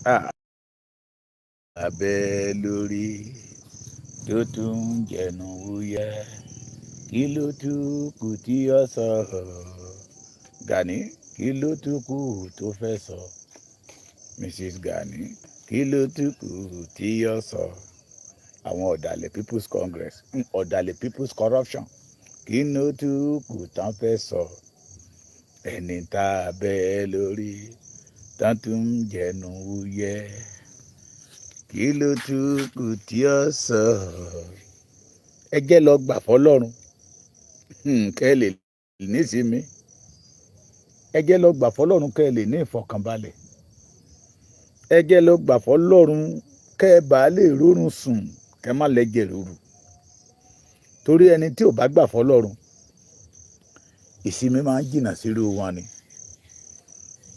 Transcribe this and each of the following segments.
Tá a bẹ́ lórí tó tún ń jẹnu wúyẹ́, kí ló tún kù tí ó sọ? Gani, kí ló tún kù tó fẹ́ sọ? Mrs Gani, kí ló tún kù tí ó sọ? Àwọn ọ̀dàlẹ̀ People's Congress, ọ̀dàlẹ̀ People's Corruption, kí ló tún kù tán fẹ́ sọ? Ẹni tá a bẹ́ lórí tán tún ń jẹnu wúyẹ́, kí ló tún kù tí ó sọ? Ẹ jẹ́ lọ gbà fọlọ́run kẹ́ ẹ lè nísinmi. Ẹ jẹ́ lọ gbà fọlọ́run kẹ́ ẹ lè ní ìfọ̀kànbalẹ̀. Ẹ jẹ́ lọ gbà fọlọ́run kẹ́ ẹ bá lè rórun sùn, kẹ́ ẹ má lẹ́jẹ̀ rúru, torí ẹni tí ò bá gbà fọlọ́run, ìsinmi máa ń jìnnà sírú wọn ni.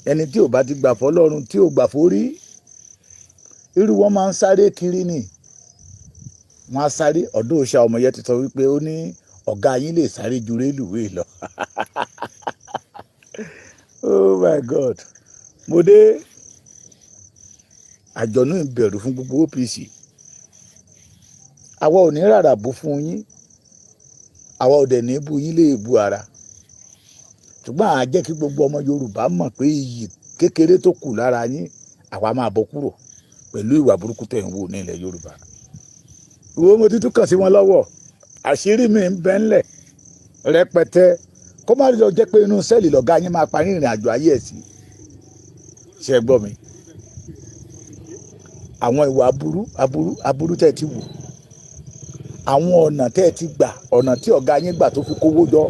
Ẹni tí ò bá ti gbà fọlọ́run, tí ò gbà forí, irú wọn máa ń sáré kiri ni. Wọn á sáré. Ọdún òòṣà ọmọ yẹn ti sọ wípé ó ní ọ̀gá yín lè sáré ju rélùwéè lọ. Oh my God, mo dé àjọ̀nú ìbẹ̀rù fún gbogbo OPC. Àwa ò ní rárá bú fún yín, àwa ò dẹ̀ ní bú yín lè bu ara, ṣùgbọ́n à á jẹ́ kí gbogbo ọmọ Yorùbá mọ̀ pé iyì kékeré tó kù lára yín, àwa máa bọ́ kúrò pẹ̀lú ìwà burúkú tẹ̀ ń wò ní ilẹ̀ Yorùbá. Ìwọ mo ti tún kàn sí wọn lọ́wọ́, àṣírí mi ń bẹ ńlẹ̀ rẹpẹtẹ. Kó má lọ jẹ́ pé inú cell lọ̀gá yín máa parí ìrìn àjò ayé ẹ̀ sí. Ṣe é gbọ́ mi? Àwọn ìwà aburú aburú aburú tẹ́ ẹ ti wù, àwọn ọ̀nà tẹ́ ẹ ti gbà, ọ̀nà tí ọ̀gá yín gbà tó fi kówó jọ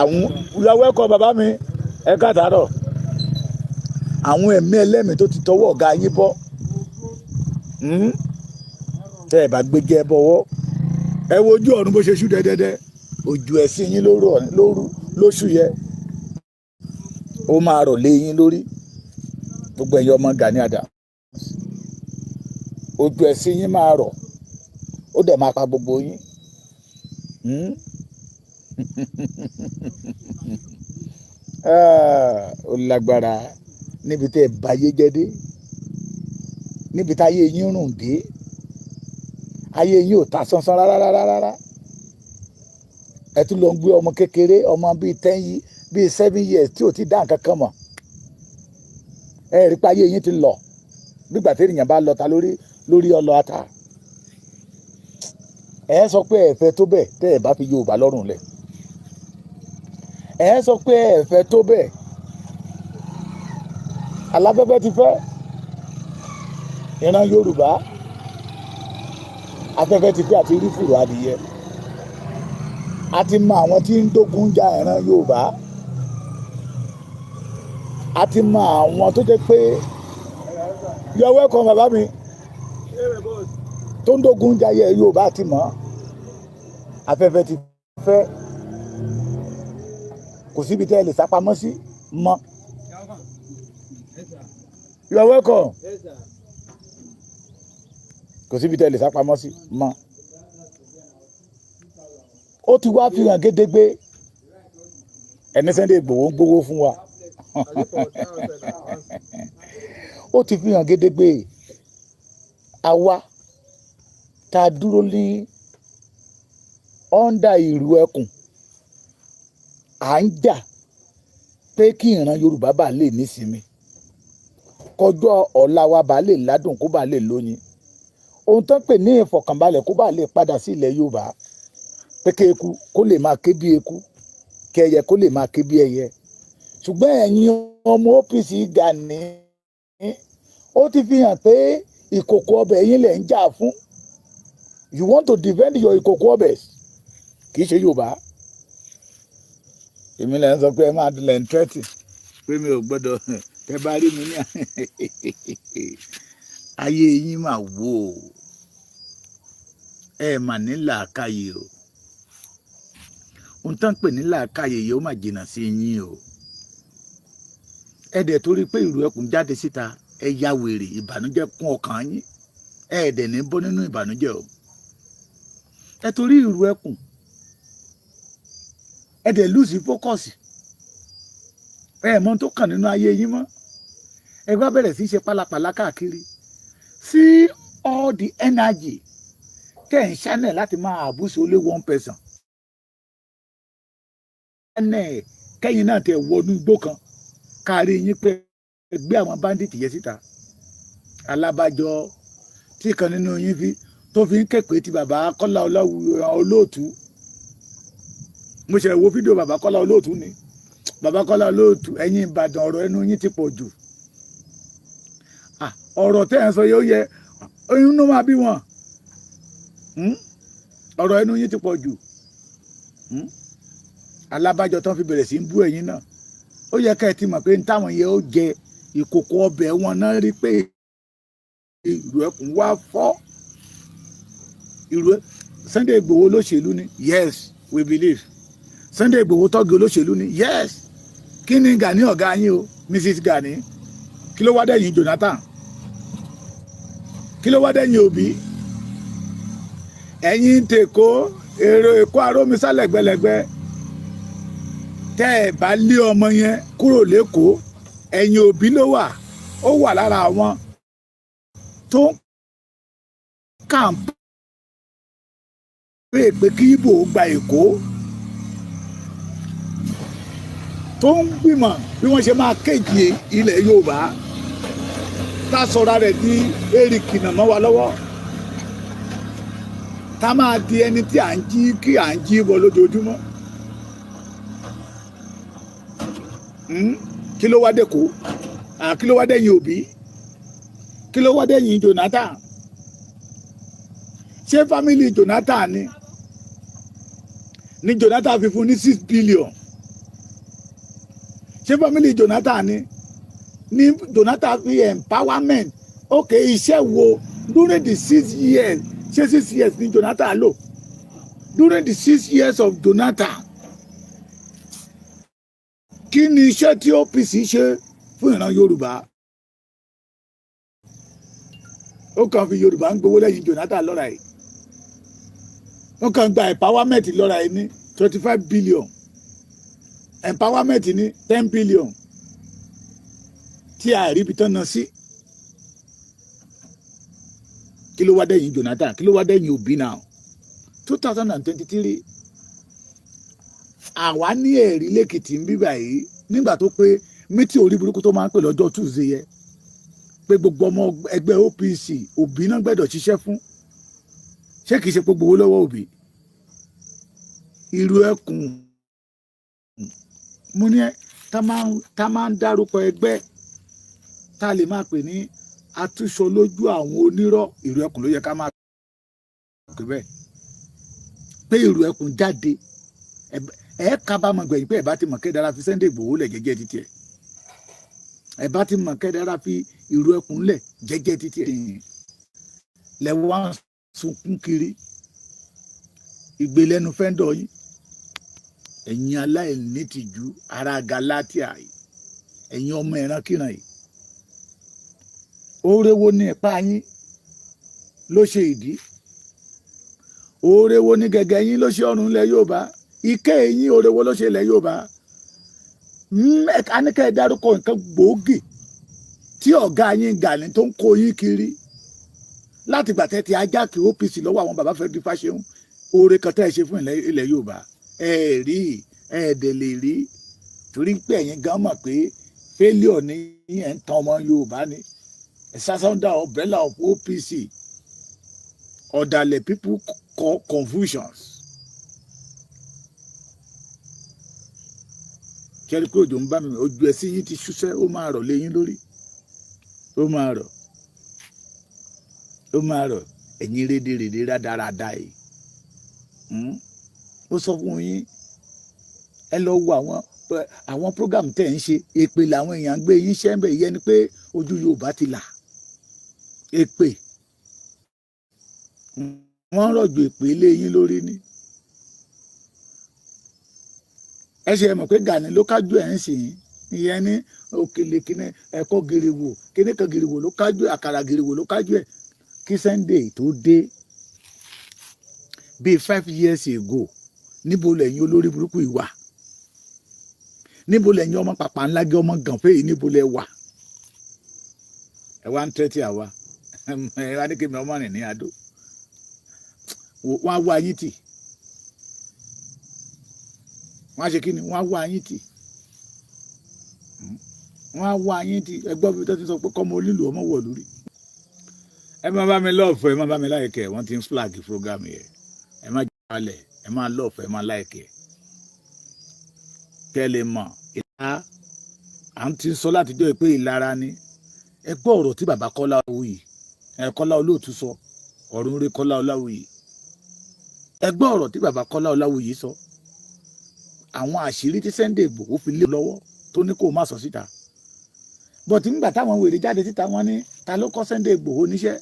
àwọn. You are welcome, bàbá mi, ẹ káàtàárọ̀. Àwọn ẹ̀mí ẹlẹ́mìí tó ti tọwọ́ ọ̀gá yín bọ́, Tẹ́ ẹ bá gbé jẹ́ bọ́wọ́, ẹ wo ojú ọ̀run bó ṣe ṣú dẹ́dẹ́dẹ́. Ojú ẹ̀sìn yín lóru lóru lóṣù yẹ, ó máa rọ̀ lé yín lórí. Gbogbo ẹ̀yin ọmọ Gani Adams, ojú ẹ̀sìn yín máa rọ̀, ó dẹ̀ máa pa gbogbo yín. Ah, ó lágbára níbi tẹ́ ẹ báyé jẹ́ dé, níbi táyé yín rùn dé. Ayé yín ò ta sánsán rárá rárá rárá. Ẹ tún lọ ń gbé ọmọ kékeré, ọmọ bíi 10, bíi 7 years, tí ò ti dá nǹkan kan mọ̀. Ẹ rí pé ayé yín ti lọ nígbà tí ènìyàn bá lọ ta lórí lórí ọlọ ata. Ẹ sọ pé ẹ fẹ́ tó bẹ́ẹ̀ tẹ́ ẹ bá fi Yorùbá lọ́rùn lẹ̀. Ẹ sọ pé ẹ fẹ́ tó bẹ́ẹ̀. Aláfẹ́fẹ́ ti fẹ́ ìran Yorùbá, afẹ́fẹ́ ti fẹ́ àti rí fùrọ̀ adìyẹ. A ti mọ àwọn tí ń dógun ja ìran Yorùbá. A ti mọ àwọn tó jẹ́ pé, you are welcome, bàbá mi, tó ń dógun ja yẹ Yorùbá. A ti mọ̀. Afẹ́fẹ́ ti fẹ́, kò síbi tẹ́ ẹ lè sápamọ́ sí mọ́. You are welcome. Kò síbi tẹ́ ẹ lè sápamọ́ sí mọ́. Ó ti wá fi hàn gédégbé. Ẹni Sunday Igboho ń gbowó fún wa, ó ti fi hàn gédégbé. Àwa tá a dúró ní under ìrù ẹkùn, à ń jà pé kí ìran Yorùbá bá lè nísinmi, kọjọ́ ọ̀la wa bá lè ládùn, kó bá lè lóyin, ohun tó ń pè ní ìfọ̀kànbalẹ̀ kó bá lè padà sí ilẹ̀ Yorùbá, pé kí eku kó lè máa ké bí eku, kí ẹyẹ kó lè máa ké bí ẹyẹ. Ṣùgbọ́n ẹ̀yin ọmọ OPC Gani, ó ti fi hàn pé ìkòkò ọbẹ̀ yín lẹ̀ ń jà fún. You want to defend your ìkòkò ọbẹ̀, kì í ṣe Yorùbá. Èmi lẹ́ ń sọ pé ẹ máa lẹ̀ ń tẹ́tì pé mi ò gbọ́dọ̀ tẹ́ bá rí mi ní ayé yín mà wò ó. Ẹ mà ní làákàyè o. Ohun tán ń pè ní làákàyè yìí, ó mà jìnnà sí yín o. Ẹ dẹ̀ torí pé ìrù ẹkùn jáde síta, ẹ ya wèrè, ìbànújẹ́ kún ọkàn yín. Ẹ dẹ̀ ní bọ́ nínú ìbànújẹ́ o. Ẹ torí ìrù ẹkùn, ẹ dẹ̀ lose focus. Ẹ mọ tó kàn nínú ayé yín mọ́. Ẹ wá bẹ̀rẹ̀ sí í ṣe pálapàla káàkiri. See all the energy tẹ̀ ń channel láti máa abuse only one person. Channel kẹ́yìn náà tẹ̀ wọnú igbó kan, kárí yín pé gbé àwọn bandit yẹn síta. Alábàjọ tí kan nínú yín fi tó fi ń képe ti bàbá Kọ́lá Olóòtú. Mo ṣe wo fídíò bàbá Kọ́lá Olóòtú ni. Bàbá Kọ́lá Olóòtú, ẹ̀yin Ìbàdàn, ọ̀rọ̀ ẹnu yín ti pọ̀ jù. Ọ̀rọ̀ tẹ́ ẹ̀ ń sọ yóò yẹ inú máa bí wọn. Ọ̀rọ̀ ẹnu yín ti pọ̀ jù. Alábàjọ tán fi bẹ̀rẹ̀ sí í bú ẹ̀yin náà, ó yẹ ká ẹ ti mọ̀ pé ní táwọn yẹn ó jẹ ìkòkò ọbẹ̀ wọn náà, rí pé ìlú ẹkùn wá fọ́ ìlú. Sunday Igboho olóṣèlú ni. Yes, we believe Sunday Igboho tọ́gì olóṣèlú ni. Yes. Kí ni Gani ọ̀gá yín o, Mrs Gani? Kí ló wá dẹ̀yìn Jonathan? Kí ló wá dẹ̀yìn Obi? Ẹ̀yin tèkó, èrò Èkó arómisá lẹ́gbẹ̀lẹ́gbẹ̀, tẹ́ ẹ̀ bá lé ọmọ yẹn kúrò lẹ́kọ̀ọ́, ẹ̀yìn Òbí ló wà. Ó wà lára àwọn tó ń campaign pé kí Ìgbò gba Èkó, tó ń gbìmọ̀ bí wọ́n ṣe máa kéjì ilẹ̀ Yorùbá, tá a sọra rẹ̀ di èrìkìnà mọ́ wa lọ́wọ́, tá máa di ẹni tí à ń jí kí à ń jí bọ̀ lójoojúmọ́. Kí ló wá dẹ́kọ̀? Kí ló wá dẹ́yìn Òbí? Kí ló wá dẹ́yìn Jonathan? Ṣé family Jonathan ni Jonathan fi fún ní 6 billion? Ṣé family Jonathan ni Jonathan fi empowerment? Ok, iṣẹ́ wo during the 6 years? Ṣé 6 years ni Jonathan lò? During the 6 years of Jonathan, kí ni iṣẹ́ tí OPC ṣe fún ìran Yorùbá? Ó kàn fi Yorùbá ń gbowó lẹ́yìn Jonathan lọ́ra yìí. Ó kàn gba empowerment lọ́ra yìí ní 25 billion, empowerment ní 10 billion tí a rí ibi tán ná sí. Kí ló wá dẹ́yìn Jonathan? Kí ló wá dẹ́yìn Obi náà? 2023, àwa ní ẹ̀rí lẹ́kìtì ń bíbà yìí nígbà tó pé mítí orí burúkú tó máa ń pè lọ́jọ́ Tuesday yẹ pé gbogbo ọmọ ẹgbẹ́ OPC, Òbí náà gbẹ́dọ̀ ṣiṣẹ́ fún. Ṣé kìí ṣe gbogbo owó lọ́wọ́ Òbí? Irú ẹkùn mo ní ẹ tá máa ń dárúkọ ẹgbẹ́ tá a lè máa pè ní atúnṣọ lójú àwọn onírọ́, ìrù ẹkùn ló yẹ ká máa pè bẹ́ẹ̀, pé ìrù ẹkùn jáde. Ẹ kábàámọ̀ gbẹ̀yìn pé ẹ bá ti mọ̀ kẹ́dára fi Sunday Igboho lẹ̀ jẹ́jẹ́ títí ẹ̀. Ẹ bá ti mọ̀ kẹ́dára fi ìrù ẹkùn lẹ̀ jẹ́jẹ́ títí ẹ̀. Lẹ́wọ́n á sunkún kiri ìgbélẹ́nu fẹ́ńdọ̀ yín. Ẹ̀yin aláìnítìjú ara Galatia yìí, ẹ̀yin ọmọ ìrankíran yìí, oore wo ní ipa yín ló ṣe ìdí? Oore wo ní gẹ́gẹ́ yín ló ṣe ọ̀run ilẹ̀ Yorùbá? Ike yín, oore wo ló ṣe ilẹ̀ Yorùbá? Aníkẹ́ ẹ dárúkọ nǹkan gbòógì tí ọ̀gá yín Gani tó ń kó yín kiri láti gbà tẹ́ ti ajá kí OPC lọ́wọ́ àwọn bàbá Fẹ́mi Fáṣẹ̀hún, oore kan tẹ́ ẹ ṣe fún ilẹ̀ Yorùbá. Ẹ rí ẹ dẹ̀ lè rí, torí pé ẹ̀yin gan mọ̀ pé failure ní ẹ̀ ń tan ọmọ Yorùbá ni. Under umbrella of OPC, ọ̀dàlẹ̀ people call confusions. Kẹ́rí pé òjò ń bá mi, ojú ẹ̀ sí yín ti ṣúṣẹ́, ó máa rọ̀ léyìn lórí, ó máa rọ̀, ó máa rọ̀. Ẹ̀yin rédèrèdè rádaràda yìí, Ó sọ fún yín, ẹ lọ wo àwọn program tẹ̀ ń ṣe. Èpè làwọn èèyàn ń gbé yín ṣẹ́ ń bẹ̀. Yẹn ni pé ojú Yorùbá ti là. Èpè wọ́n rọ̀jò èpè lé yín lórí ni. Ẹ ṣe mọ̀ pé Gani ló kájú ẹ̀ ń sìn. Ìyẹn ní òkèlè kíní ẹ̀kọ́ gèrèwò, kíní kan gèrèwò ló kájú ẹ̀, àkàrà gèrèwò ló kájú ẹ̀. Kí Sunday tó dé bíi 5 years ago, níbo lẹ́yìn olórí burúkú yìí wà? Níbo lẹ́yìn ọmọ pàpà ńlá gé ọmọ gànfẹ́ yìí? Níbo lẹ wà? Ẹ wá ń tẹ́tí àwa, ẹ wá ní kí mi ọmọ rìn ní Adó. Wọ́n á wá yín tì. Wọ́n á ṣe kí ni? Wọ́n á wá yín tì, wọ́n á wá yín tì. Ẹ gbọ́ bí tó ti sọ pé kọ́mọ onílù ọmọ wọ̀ lórí. Ẹ má bá mi love, ẹ má bá mi like. Wọ́n ti ń flag program yẹn. Ẹ má jalè, ẹ má love, ẹ má like. Kẹ́ lè mọ̀ ìlà à ń ti sọ látijọ́ pé ìlara ni. Ẹ gbọ́ ọ̀rọ̀ tí bàbá Kọ́lá Ọláwuyì, ẹ Kọ́lá Olóòtú sọ, ọ̀run rí Kọ́lá Ọláwuyì. Ẹ gbọ́ ọ̀rọ̀ tí bàbá Kọ́lá Ọláwuyì sọ, àwọn àṣírí tí Sunday Igboho fi lé lọ́wọ́ tó ní kó má sọ síta. But nígbà táwọn wèrè jáde síta, wọ́n ní ta ló kọ́ Sunday Igboho níṣẹ́?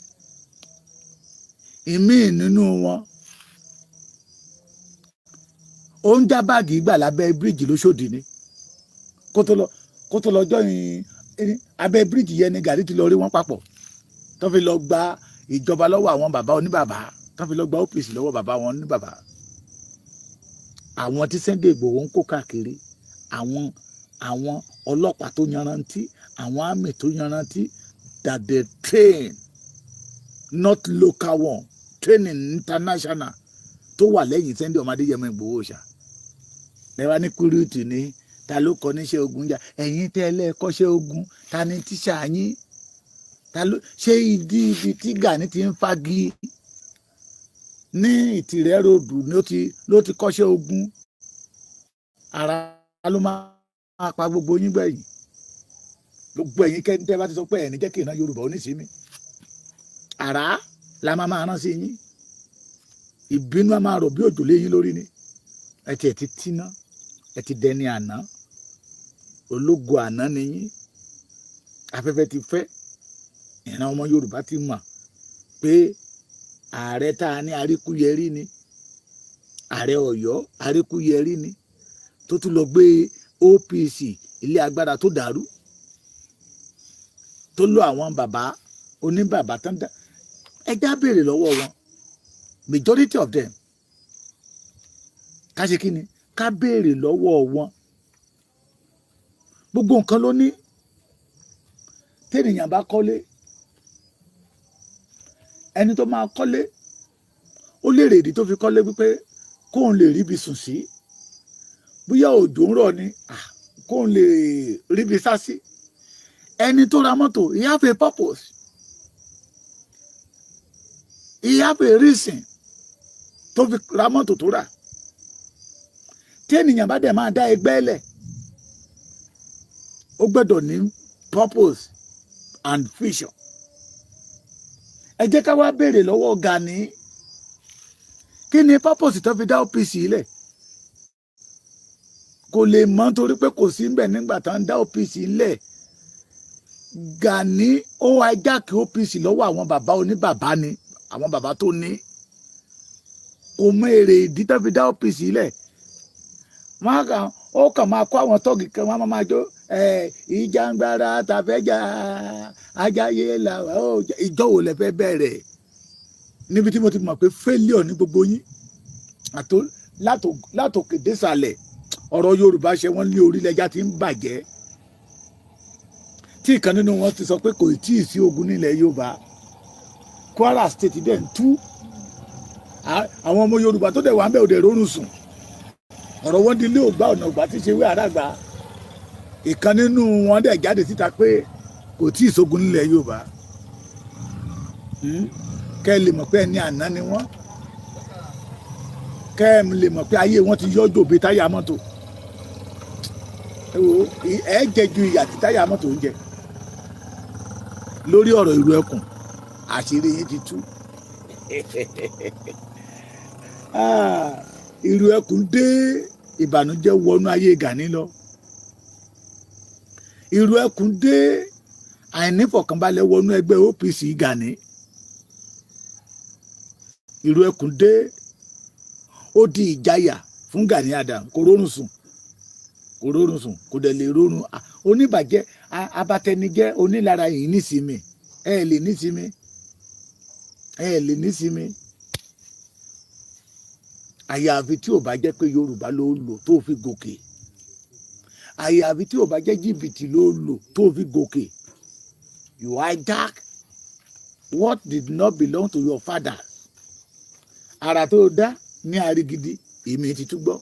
Ìmíì nínú wọn, ó ń já báàgì gbà lábẹ́ bíríìjì lóṣòdì ni kó tó lọ join. Abẹ́ bíríìjì yẹn ni gàrí ti lọ rí wọn papọ̀, tó fi lọ gba ìjọba lọ́wọ́ àwọn bàbá oníbàbá, tó fi lọ gba OPC lọ́wọ́ bàbá wọn oníbàbá. Àwọn tí Sunday Igboho ń kó káàkiri, àwọn ọlọ́pàá tó yanrantí, àwọn army tó yanrantí that they train, not local one, training international, tó wà lẹ́yìn Sunday ọmọdé yẹmọ Ìgbòho ṣá. Lẹ́wà ní kúrúùtù ní ta ló kọ́ níṣẹ́ ogun jà? Ẹ̀yin tẹ́lẹ̀ kọ́ṣẹ́ ogun, ta ni tíṣà yín? Ta ló ṣé ìdí ibi tí Gani ti ń fagi ní Ìtìrẹ́ ròdù ló ti kọ́ṣẹ́ ogun? Ara ló máa pa gbogbo yín gbẹ̀yìn. Gbogbo ẹ̀yin kẹ́ńtẹ́ bá ti sọ pé ẹ̀ní jẹ́ kí ìran Yorùbá oníṣìí, àrá la máa máa rán sí yín. Ìbínú a máa rọ̀ bí òjò lé yín lórí ni. Ẹ tiẹ̀ ti tíná, ẹ ti dẹni àná, ológo àná ni yín. Afẹ́fẹ́ ti fẹ́. Ìran ọmọ Yorùbá ti mọ̀ pé ààrẹ tá a ní, aríkúyẹrí ni. Ààrẹ Ọ̀yọ́, aríkúyẹrí ni, tó tún lọ gbé OPC ilé agbára tó dàrú, tó lọ àwọn bàbá oníbàbá tán dá. Ẹjá béèrè lọ́wọ́ wọn, majority of them. Ká ṣe kí ni? Ká béèrè lọ́wọ́ wọn. Gbogbo nǹkan ló ní. Tẹ́nìyàn bá kọ́lé, ẹni tó máa kọ́lé, ó lè rèdí tó fi kọ́lé wípé kóun lè ríbi sùn sí, bóyá òjò ń rọ̀ ni, kóun lè ríbi sá sí. Ẹni tó ra mọ́tò, he have a purpose, he have a reason tó fi ra mọ́tò tó rà. Tí ènìyàn bá dẹ̀ máa dá ẹgbẹ́ lẹ̀, ó gbọ́dọ̀ ní purpose and vision. Ẹ jẹ́ ká wá béèrè lọ́wọ́ Gani, kí ni purpose tó fi dá OPC lẹ̀? Kò lè mọ̀ torí pé kò sí ńbẹ̀ nígbà tá ń dá OPC lẹ̀. Gani ó hijack OPC lọ́wọ́ àwọn bàbá oníbàbá ni, àwọn bàbá tó ní. Kò mọ èrè ìdí tó fi dá OPC lẹ̀. Wọ́n kàn ó kàn máa kó àwọn tọ́ọ̀gì kan, wọ́n máa jó ìjàngbara tàfẹ́jà ajáyé làwà ó. Ìjọ wo lẹ fẹ́ bẹ̀rẹ̀? Níbi tí mo ti mọ̀ pé failure ní gbogbo yín látòkè désàlẹ̀. Ọ̀rọ̀ Yorùbá ṣe wọ́n ní orílẹ̀-èdè tí ń bàjẹ́, tí ìkan nínú wọn ti sọ pé kò tí ì sí ogun nílẹ̀ Yorùbá. Kwara State dẹ̀ ń tú àwọn ọmọ Yorùbá tó dẹ̀ wà ń bẹ̀, òdẹ̀ rọrùn sùn. Ọ̀rọ̀ wọn di ilé ògbà ọ̀nà ògbà tí ṣe wé àràgbà. Ìkan nínú wọn dẹ̀ jáde síta pé kò tí ì sógun nílẹ̀ Yorùbá. Kẹ́ ẹ lè mọ̀ pé ẹni àná ni wọ́n, kẹ́ ẹ lè mọ̀ pé ayé wọn ti yọjò bíi táyà mọ́tò. Ẹ wo, ẹ jẹ ju ìyà tí táyà mọ́tò ń jẹ lórí ọ̀rọ̀ ìlú ẹkùn. Àṣírí yín ti tú. Ah, ìlú ẹkùn dé, ìbànújẹ́ wọnú ayé Gani lọ. Ìlú ẹkùn dé, àìnífọ̀kànbalẹ̀ wọnú ẹgbẹ́ OPC Gani. Ìlú ẹkùn dé, ó di ìjáyà fún Gani Adams. Kò rórun sùn, kò rórun sùn, kò dẹ̀ lè rórun. Oníbàjẹ́, abatẹnijẹ́, onílara yìí nísìmí. Ẹ lè nísìmí, ẹ lè nísìmí, àyàfi tí ò bá jẹ́ pé Yorùbá ló lò tó fi gòkè, àyàfi tí ò bá jẹ́ jìbìtì ló lò tó fi gòkè. You hijack what did not belong to your fathers. Ara tó dá ní Arigidi, èmi ti tún gbọ́.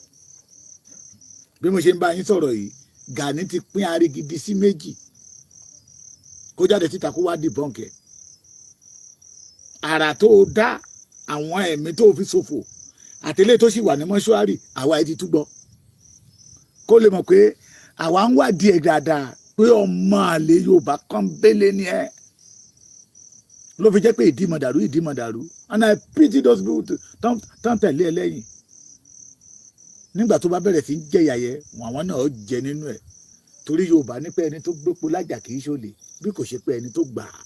Bí mo ṣe ń bá yín sọ̀rọ̀ yìí, Gani ti pín Arigidi sí méjì. Kó jáde síta, kó wá debunk ẹ̀. Àrà tó dá, àwọn ẹ̀mí tó fi ṣòfò àtẹlẹ́ tó sì wà ní mọ́ṣúárì, àwa ẹ̀ ti túbọ̀ kó lè mọ̀ pé àwa ń wádìí ẹ̀ dáadáa, pé ọmọ àlè Yorùbá kan bẹ́lẹ̀ ni ẹ́, ló fi jẹ́ pé ìdímọ̀dàrú, ìdímọ̀dàrú. And I pity those people tán tẹ̀lé ẹ lẹ́yìn. Nígbà tó bá bẹ̀rẹ̀ sí í jẹ̀yà yẹ wọn, àwọn náà jẹ nínú ẹ̀, torí Yorùbá ní pé ẹni tó gbépo lájà kì í ṣolè, bí kò ṣe pé ẹni tó gbà á.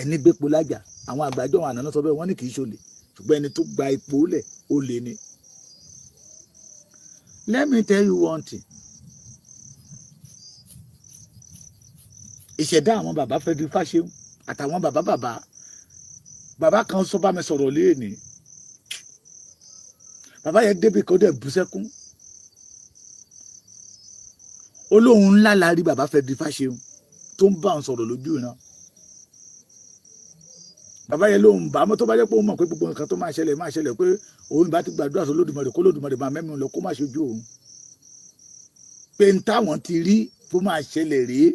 Ẹni gbépo lájà, àwọn àgbàjọ àwọn àná sọ bẹ́ẹ̀, wọ́n ní kì í ṣolè, ṣùgbọ́n ẹni tó gba ipò lẹ̀, ó lè ní. Let me tell you one thing. Ìṣẹ̀dá àwọn bàbá Frederick Fáṣeun àtàwọn bàbá bàbá bàbá kan sọ bá mi sọ̀rọ̀ léèní. Bàbá yẹn débi kan, ó dẹ̀ bú sẹ́kún. Olóhùn ńlá la rí bàbá Frederick Fáṣeun tó ń bá òun sọ̀rọ̀ lójú ìran. Bàbá yẹn lóhùn bá mọ́, tó bá jẹ́ pé òun mọ̀ pé gbogbo nǹkan tó máa ṣẹlẹ̀ máa ṣẹlẹ̀, pé òun bá ti gbàdúrà sọ Olódùmarè, kó Olódùmarè máa mẹ́mi lọ, kó má ṣojú òun, pé n táwọn ti rí tó máa ṣẹlẹ̀ rèé.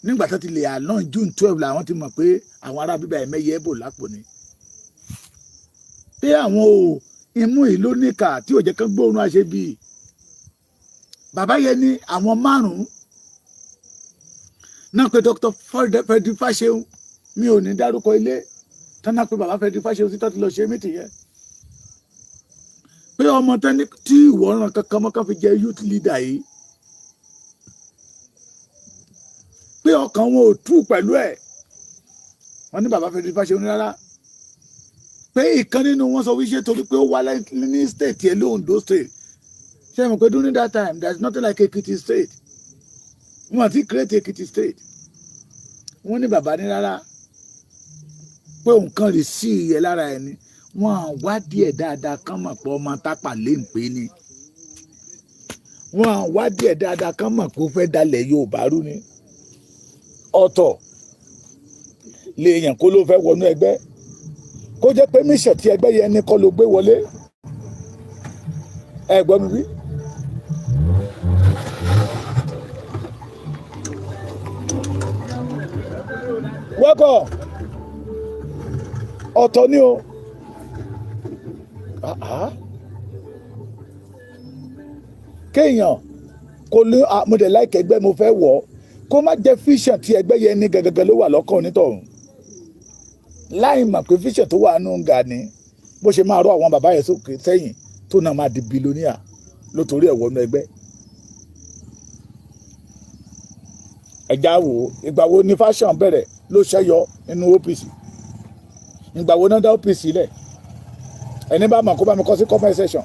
Nígbà tó ti lè àná June 12 làwọn ti mọ̀ pé àwọn ará bíbá ẹ̀mẹ́yẹ bò lápò ni, pé àwọn ò imú yìí ló níkà tí ò jẹ́ kán gbóòórùn àṣebí. Bàbá yẹn ní àwọn márùn-ún náà pé Dr. Frederick Fáṣeun. Mi ò ní dárúkọ ilé tán náà pé bàbá Frederick Fáṣeun sí tó ti lọ ṣe mítì yẹn, pé ọmọ tẹ́ni tí ìwọ ràn kankan mọ́ kan fi jẹ youth leader yìí, pé ọkàn wọn ò tú pẹ̀lú ẹ̀. Wọ́n ní bàbá Frederick Fáṣeun rárá, pé ìkan nínú wọn sọ wíṣẹ́ torí pé ó wá ní state yẹn, l'Ondo State. Ṣé mo pé during that time there is nothing like Ekiti State? Wọn ti create Ekiti State. Wọ́n ní bàbá ní rárá, pé òun kàn rí sí ìyẹ lára ẹni. Wọ́n á wádìí ẹ̀ dáadáa kán mọ̀ pé ọmọ tápà lè ń pè ní. Wọ́n á wádìí ẹ̀ dáadáa kán mọ̀ pé ó fẹ́ dalẹ̀ Yorùbá rú ni. Ọ̀tọ̀ lèèyàn kó ló fẹ́ wọnú ẹgbẹ́, kó jẹ́ pé mission tí ẹgbẹ́ yẹn ní kọ́ ló gbé wọlé. Ẹ gbọ́ mi wí. Welcome. Ọ̀tọ̀ ni o. Ah, ah. Kéèyàn kó lé mo dẹ̀ láìkẹ́ ẹgbẹ́, mo fẹ́ wọ̀ ọ́, kó má jẹ́ vision tí ẹgbẹ́ yẹn ní gẹ́gẹ́ ló wà lọ́kàn onítọ̀hún, láì mọ̀ pé vision tó wà nù Gani, bó ṣe máa rọ àwọn bàbá yẹn sókè sẹ́yìn, tó náà máa di billionaire ló torí ẹ̀ wọnú ẹgbẹ́. Ẹja wo, ìgbà wo ni fashion bẹ̀rẹ̀ ló ṣẹ́yọ nínú OPC? Ìgbà wo náà dá OPC lẹ̀? Ẹni bá mọ̀, kó bá mi kọ sí comment section.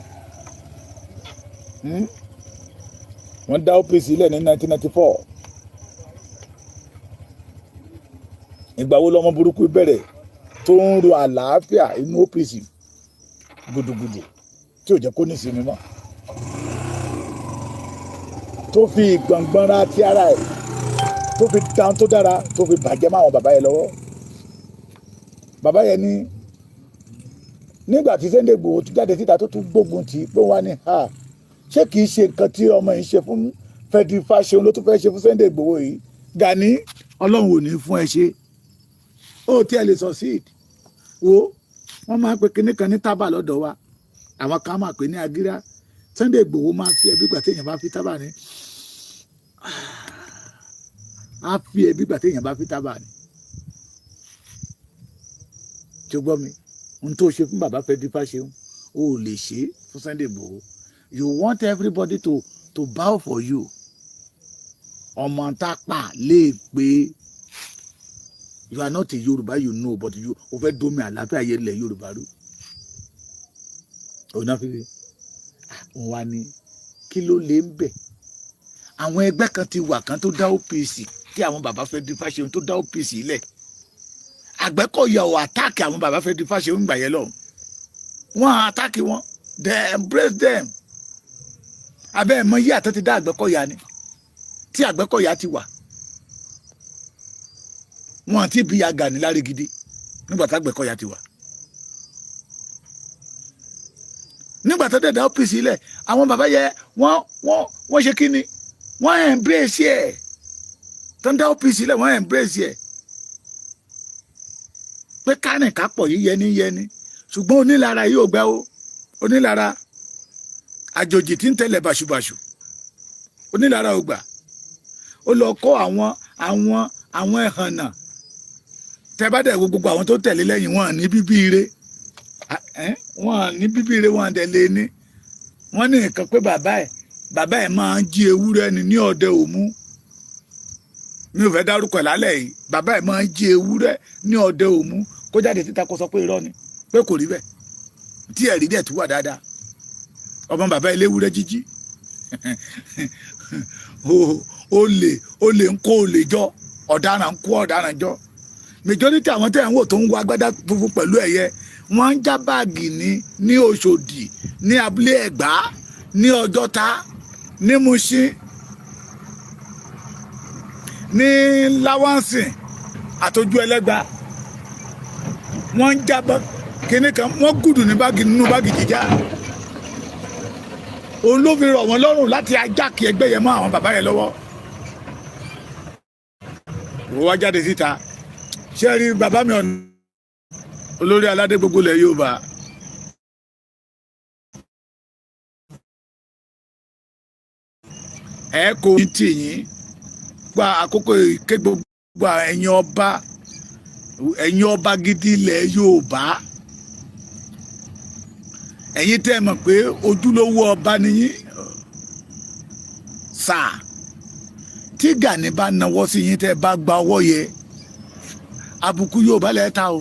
Wọ́n dá OPC lẹ̀ ní 1994. Ìgbà wo lọmọ burúkú bẹ̀rẹ̀ tó ń ro àlàáfíà inú OPC gudugudu, tí ò jẹ́ kó ní ìsinmi mọ́, tó fi gbọ̀ngbọ̀nra ti ara ẹ̀, tó fi dáhùn tó dára, tó fi bàjẹ́ máwọn bàbá yẹn lọ́wọ́? Bàbá yẹn ní nígbà tí Sunday Igboho tó jáde síta, tó tún gbógun tì í, pé wọ́n á ní ha, ṣé kìí ṣe nǹkan tí ọmọ yìí ṣe fún Frederick Fáṣeun ló tún fẹ́ ṣe fún Sunday Igboho yìí? Gani, Ọlọ́run ò ní fún ẹ ṣe, ó tí ẹ lè succeed. Wo, wọ́n máa ń pe kinní kan ní tábà lọ́dọ̀ wa, àwọn kan máa pè ní agírá. Sunday Igboho máa fi ẹbí gbà téèyàn bá fi tábà ní, á fi ẹbí gbà téèyàn bá fi tábà ní. Tí o gbọ́ mi, ohun tó ṣe fún bàbá Frederick Fáṣeun, o ò lè ṣe fún Sunday Igboho. You want everybody to bow for you. Ọmọ tápà lè pé you are not a Yorùbá, you know, but you o fẹ́ domi àlàáfíà yẹ ilẹ̀ Yorùbá rú. Òun náà fi wọn wá ní kí ló lè ń bẹ̀. Àwọn ẹgbẹ́ kan ti wà kan tó dá OPC, kí àwọn bàbá Frederick Fáṣeun tó dá OPC lẹ̀. Àgbẹ̀kọ̀yà ò attack àwọn bàbá Frederick Fáṣeun gbà yẹn lọ. Wọ́n attack wọn, they embrace them. Abẹ́ ẹ̀ mọ yí àtọ́ ti dá Àgbẹ̀kọ̀yà ni, tí Àgbẹ̀kọ̀yà ti wà. Wọn àti bí ya Gani láre gidi nígbà tá Àgbẹ̀kọ̀yà ti wà. Nígbà tó dẹ̀dá OPC lẹ̀, àwọn bàbá yẹ wọ́n ṣe kí ni? Wọ́n embrace ẹ̀. Tó ń dá OPC lẹ̀, wọ́n embrace ẹ̀ pé kárìn kápọ̀ yìí yẹni yẹni. Ṣùgbọ́n onílara yìí ò gbẹ́ o. Onílara àjòjì tí ń tẹ̀lé bàṣubàṣu, onílara ò gbà. Ó lọ kọ́ àwọn ẹ̀hànnà. Tẹ́ bá dẹ̀ wo gbogbo àwọn tó tẹ̀lé lẹ́yìn, wọn ní bíbí ire, wọn ní bíbí ire, wọn dẹ̀ lé ní. Wọ́n ní nǹkan pé bàbá ẹ̀ máa ń jí ewúrẹ́ ni ní ọdẹ Òmu. Mi ò fẹ́ dárúkọ ẹ̀ lálẹ́ yìí. Bàbá ẹ̀ máa ń jí ewúrẹ́ ní ọdẹ Òmu. Kó jáde síta kó sọ pé irọ́ ni, pé kò rí bẹ́ẹ̀, tí ẹ̀rí dẹ̀ tún wà dáadáa. Ọmọ bàbá eléwúrẹ́ jíjí, olè, olè ń kó olè jọ, ọ̀daràn ń kó ọ̀daràn jọ. Majority àwọn tẹ̀ ń wò tó ń wọ agbádá funfun pẹ̀lú ẹ̀yẹ, wọ́n ń já báàgì ní Òṣòdì, ní Abúlé Ẹ̀gbá, ní Ọjọ́ta, ní Mushin, ní Láwánsìn àtọjú ẹlẹ́gba. Wọ́n ń já kíní kan, wọ́n gùdù ní báàgì, nínú báàgì jíjá. Òun ló fi rọ̀ wọ́n lọ́rùn láti ajá kí ẹgbẹ́ yẹn mọ́ àwọn bàbá yẹn lọ́wọ́. Wọ́n wá jáde síta. Ṣé rí bàbá mi, ọ̀nà olórí aládé gbogbo ilẹ̀ Yorùbá, ẹ kò ní tì yín gba àkókò ké. Gbogbo ẹ̀yin ọba, ẹ̀yin ọba gidi ilẹ̀ Yorùbá, ẹ̀yin tẹ́ ẹ mọ̀ pé ojúlówó ọba nìyí sáà, tí Gani bá nawọ́ sí yín, tẹ́ ẹ bá gba ọwọ́ yẹ, àbùkù Yorùbá lẹ́ẹ̀ ta o.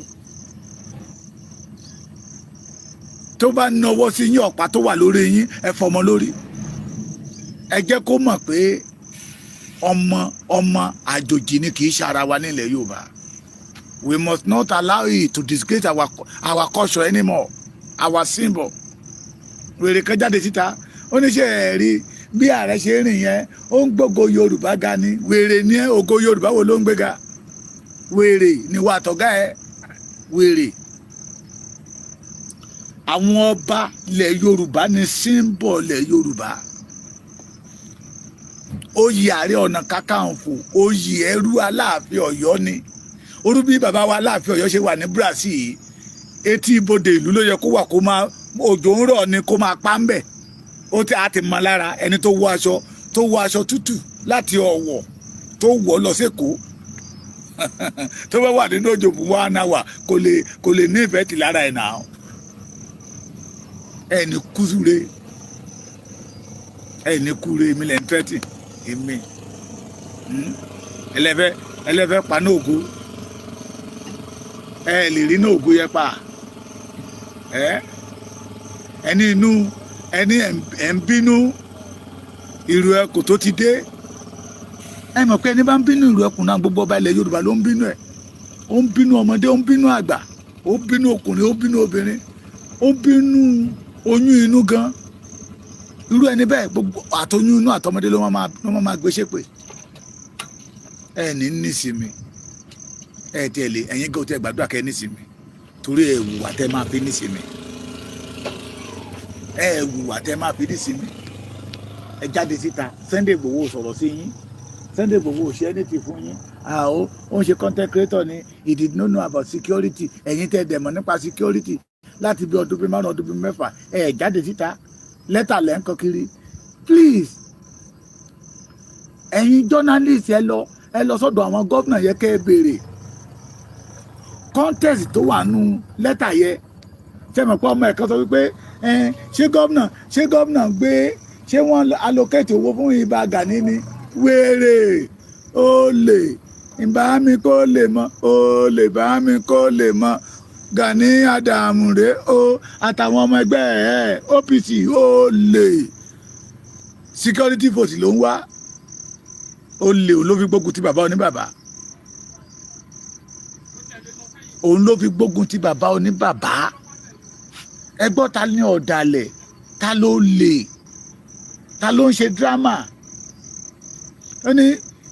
Tó bá nawọ́ sí yín, ọ̀pá tó wà lórí yín, ẹ fọmọ lórí. Ẹ jẹ́ kó mọ̀ pé ọmọ àjòjì ni, kì í ṣe ara wa nílẹ̀ Yorùbá. We must not allow it to disgrace our culture anymore, our symbol. Wèrè kan jáde síta, ó ní ṣe ẹ̀ rí bí ààrẹ ṣe rìn yẹn, ó ń gbógo Yorùbá ga ni. Wèrè ní ògo Yorùbá wo ló ń gbéga? Wèrè ni wà tọ́gá ẹ, wèrè. Àwọn ọba ilẹ̀ Yorùbá ní symbol ilẹ̀ Yorùbá. Oyè Ààrẹ Ọ̀nà Kakanfò, oyè ẹrú Aláàfin Ọ̀yọ́ ni. Orú bí bàbá wa Aláàfin Ọ̀yọ́ ṣe wà ní Brazil yìí, etí ibodè ìlú ló yẹ kó wà, kó máa òjò ń rọ̀ ni kó máa pa ń bẹ̀. Ó ti á ti mọ lára ẹni tó wọ aṣọ tútù láti Ọ̀wọ̀ tó wọ̀ lọ sÉkòó, tó bá wà nínú òjò fún 1 hour, kò lè ní ìfẹ́ tì lára ẹ̀ náà. Ẹni kúsúre, ẹni kúre. Èmi lẹ́ ń tẹ́tì èmi. Ẹlẹ́fẹ́ paná ògo, ẹ lè rí ní ògo yẹn pa. Ẹ ẹni inú ẹni ẹ̀ ń bínú ìrù ẹkùn tó ti dé. Ẹ mọ̀ pé ẹni bá ń bínú ìrù ẹkùn náà, gbogbo ọba ilẹ̀ Yorùbá ló ń bínú ẹ̀. Ó ń bínú ọmọdé, ó ń bínú àgbà, ó ń bínú ọkùnrin, ó ń bínú obìnrin, ó ń bínú oyún inú gan. Irú ẹni bẹ́ẹ̀, gbogbo àtọyún inú àtọmọdé ló máa gbé ṣépè. Ẹ ní nísinmi, ẹ tiẹ̀ lè, ẹ̀yin gan tẹ gbàdúrà kẹ́ nísinmi, torí ẹ wùwà tẹ máa fi nísinmi, ẹ wùwà tẹ máa fi nísinmi. Ẹ jáde síta, Sunday Igboho sọ̀rọ̀ sí yín, Sunday Igboho ṣe anything fún yín. Àó ó ń ṣe content creator ni, he did not know about security. Ẹ̀yin tẹ́ dẹ̀ mọ̀ nípa security láti bí ọdún bíi 5, ọdún bíi 6, ẹ jáde síta, lẹ́tà lẹ́ ń kọ kiri. Please, ẹ̀yin journalist, ẹ lọ sọ́dọ̀ àwọn gómìnà yẹ kẹ́ ẹ béèrè context tó wà nù lẹ́tà yẹ. Ṣé mọ̀ pé ọmọ ẹ̀kan sọ wípé ṣé gómìnà gbé, ṣé wọ́n allocate owó fún Ìbà Gani ni? Wéèrè, olè, ìbá mi kó lè mọ, olè bá mi kó lè mọ. Gani Adams rè o, àtàwọn ọmọ ẹgbẹ́ ẹ̀ OPC, olè, security vote ló ń wá. Olè ló fi gbógun ti bàbá oníbàbá, òun ló fi gbógun ti bàbá oníbàbá. Ẹ gbọ́, ta ni ọ̀dàlẹ̀? Ta ló lè? Ta ló ń ṣe drama? Ó ní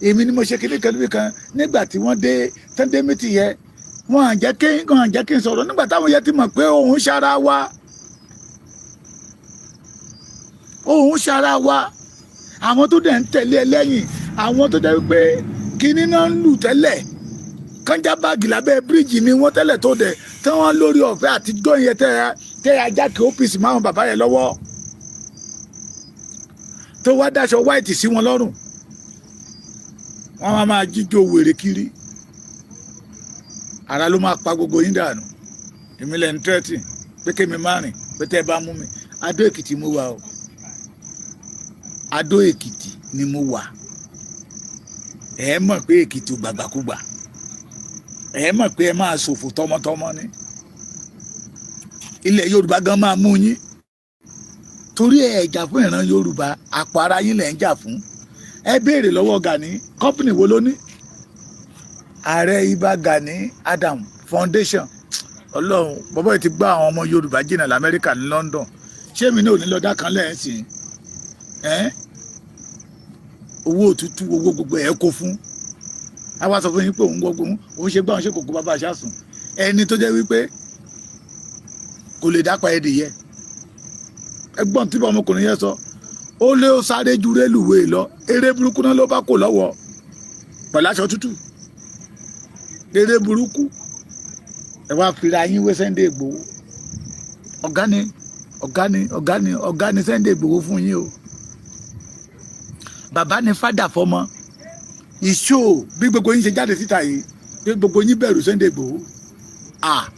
èmi ni mo ṣe kíní kan níbi kan nígbà tí wọ́n dé. Tẹ́ndé meeting yẹ, wọ́n à jẹ́ kí n sọ̀rọ̀ nígbà táwọn yẹn ti mọ̀ pé òun ṣara wa, òun ṣara wa. Àwọn tó dẹ̀ ń tẹ̀lé ẹ lẹ́yìn, àwọn tó dẹ̀ wípé kinní náà ń lù tẹ́lẹ̀, kánjá báàgì lábẹ́ bíríìjì ni wọ́n tẹ́lẹ̀, tó dẹ̀ tí wọ́n lórí ọ̀fẹ́ àtijọ́ yẹn tẹ́ tẹ́ ajá kí OPC máa bàbá yẹn lọ́wọ́, tó wá dáṣọ white sí wọn lọ́rùn, wọ́n máa máa jíjó wèrè kiri. Ara ló máa pa gbogbo yín dànù. Èmi lẹ́nu tẹ́tì pé kémi má rìn, pé tẹ́ ẹ bá mú mi. Adó Èkìtì mo wà o, Adó Èkìtì ni mo wà. Ẹ mọ̀ pé Èkìtì ò gbàgbàkúgbà. Ẹ mọ̀ pé ẹ máa ṣòfò tọmọtọmọ ni. Ilẹ̀ Yorùbá gan máa mú yín, torí ẹ jà fún ìran Yorùbá, àpò ara yín lẹ̀ ń jà fún. Ẹ béèrè lọ́wọ́ Gani, company wo ló ní? Ààrẹ Ìbà Gani Adam Foundation. Ọlọ́run, bọ́bọ́ yìí ti gbá àwọn ọmọ Yorùbá jìnnà lamẹ́ríkà, ní London. Ṣé èmi náà ò ní lọ dá kan lẹ́yìn sí ẹ́? Owó òtútù, owó gbogbo ẹ̀ kó fún a wá sọ fún yín pé òun gbogbo òun ṣe gbá òun ṣe kòkó bàbá aṣáṣùn, ẹni tó jẹ́ wípé kò lè dápa ẹdìyẹ. Ẹgbọ́n tí ọmọkùnrin yẹn sọ, ó lé ó sáré ju rélùwéè lọ. Eré burúkú náà ló bá kò lọ́wọ́ pẹ̀lú aṣọ tútù, eré burúkú. Ẹ wá fira yín wé Sunday Igboho. Ọ̀gá ni, ọ̀gá ni, ọ̀gá ni, ọ̀gá ni Sunday Igboho fún yín o. Bàbá ni fádà fọmọ ìṣó. Bí gbogbo yín ṣe jáde síta yìí, bí gbogbo yín bẹ̀rù Sunday Igboho, à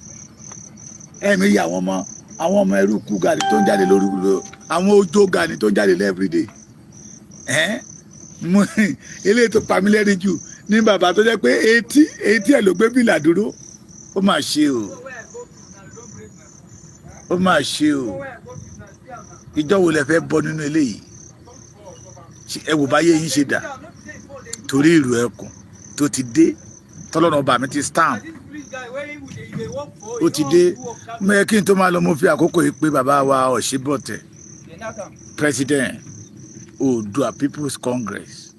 ẹ̀mí yìí, àwọn ọmọ ẹrú kú Gani tó ń jáde lórí, àwọn ojo Gani tó ń jáde everyday. Ẹ̀ mo eléyìí tó pa mí lẹ́rìn jù ní bàbá tó jẹ́ pé etí etí ẹ̀ ló gbé bìlà dúró. Ó mà ṣe o, ó mà ṣe o. Ìjọ wo lẹ fẹ́ bọ́ nínú eléyìí? Ẹ wò báyé yín ṣe dà torí ìlú ẹkùn tó ti dé, tọ́lọ́run ọba mi ti stamp, ó ti dé. Mẹ́ kí n tó máa lọ, mo fi àkókò yìí pé bàbá wa Ọ̀ṣínbọ̀tẹ̀, president Oòduà People's Congress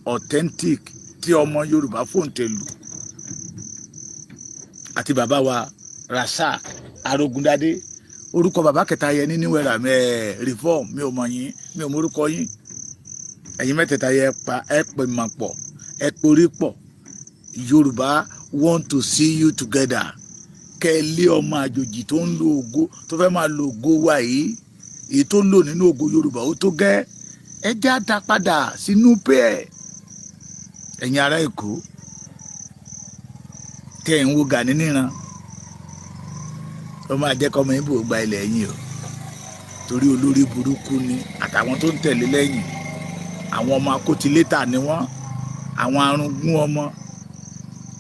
authentic, tí ọmọ Yorùbá fòǹtẹ̀lù, àti bàbá wa Rasaq Arógundadé, orúkọ bàbá kẹta yẹ ní níwẹ̀rà mẹ́ reform. Mi ò mọ̀ yín, mi ò mọ orúkọ yín. Ẹ̀yin mẹ́tẹ̀ẹ̀ta yẹ pa ẹ pè mọ̀ pọ̀, ẹ porí pọ̀. Yorùbá want to see you together. Kẹ́ ẹ lé ọmọ àjòjì tó ń lo ògo, tó fẹ́ máa lo ògo wa yìí, èyí tó ń lò nínú ògo Yorùbá, ó tó gẹ́. Ẹ jẹ́ àdá padà sínú pẹ́. Ẹ̀yin ará Èkó tẹ́ ẹ̀ ń wo Gani níran, ó máa jẹ́ kọ́mọ Ìgbò gba ilẹ̀ yín o, torí olórí burúkú ni àtàwọn tó ń tẹ̀lé lẹ́yìn. Àwọn ọmọ akótilétà ni wọ́n, àwọn arúgbó ọmọ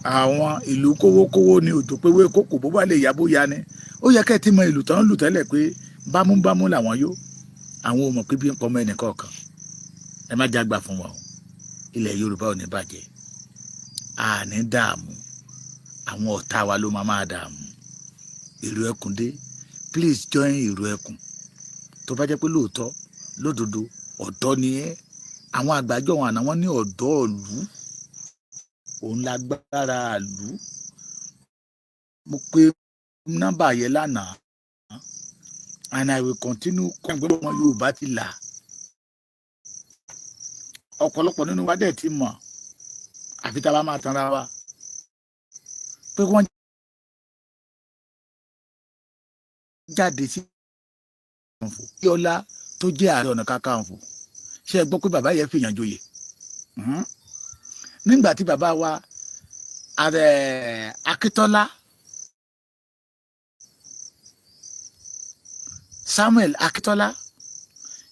àwọn ìlú kówókówó ni. Òjò péwé kókò, bó bá lè yá bóyá ni. Ó yẹ kẹ́ ẹ ti mọ ìlú tán lù tẹ́lẹ̀ pé bámúbámú làwọn yó. Àwọn ò mọ̀ pé bí ń pọmọ ẹnì kọ̀ọ̀kan. Ẹ má jágbà fún wọn o. Ilẹ̀ Yorùbá ò ní bàjẹ́, àní dààmú. Àwọn ọ̀tá wa ló máa máa dààmú. Ìlú ẹkùn dé, please join ìlú ẹkùn. Tó bá jẹ́ pé lóòótọ́ lódodo ọ̀dọ́ ni ẹ́, àwọn àgbàjọ wọn àná wọn ní ọ̀dọ́ ìlú òun lágbára ìlú. Mo pe nọ́mbà yẹn lánàá and I will continue. Kọ́ ẹgbẹ́ ọmọ Yorùbá ti là, ọ̀pọ̀lọpọ̀ nínú wa dẹ̀ ti mọ̀, àfi tá a bá máa tanra wa pé wọ́n jáde sí Yọlá tó jẹ́ Ààrẹ Ọ̀nà Kakanfò. Ṣé ẹ gbọ́ pé bàbá yẹn fìyàn joyè nígbà tí bàbá wa ààrẹ Akíntọ́lá, Samuel Akíntọ́lá?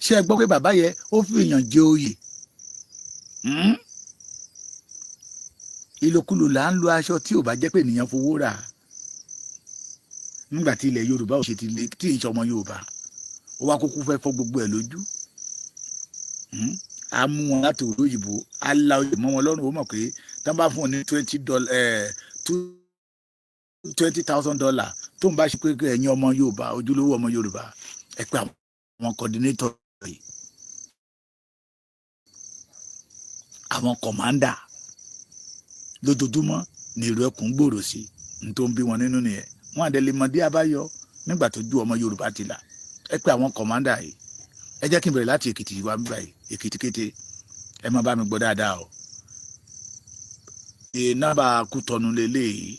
Ṣé ẹ gbọ́ pé bàbá yẹn ó fìyàn jẹ oyè? Ìlòkulò là ń lo aṣọ tí ò bá jẹ́ pé ènìyàn fowó rà. Nígbà tí ilẹ̀ Yorùbá ò ṣe ti lè tí ì ṣọmọ Yorùbá, ó wá kúkú fẹ́ fọ́ gbogbo ẹ̀ lójú. A mú wọn láti òru òyìnbó, á la oyè mọ́ wọn lọ́rùn. Ó mọ̀ pé tí wọ́n bá fún un ní $20, $20,000, tó ń bá ṣe pé ẹ̀yin ọmọ Yorùbá, ojúlówó ọmọ Yorùbá, ẹ pé àwọn coordinator yìí, àwọn commander lójoojúmọ́. Ní ìlú ẹkùn gbòòrò sí n tó ń bí wọn nínú nìyẹn. Wọn àdẹlẹ mọdé abáyọ nígbà tó ju ọmọ Yorùbá ti là. Ẹ pé àwọn commander yìí, ẹ jẹ́ kí n bẹ̀rẹ̀ láti Èkìtì wá báyìí. Èkìtì kété, ẹ má bá mi gbọ́ dáadáa o. Nọ́mbà Kútọ́nù lélẹ́yìí.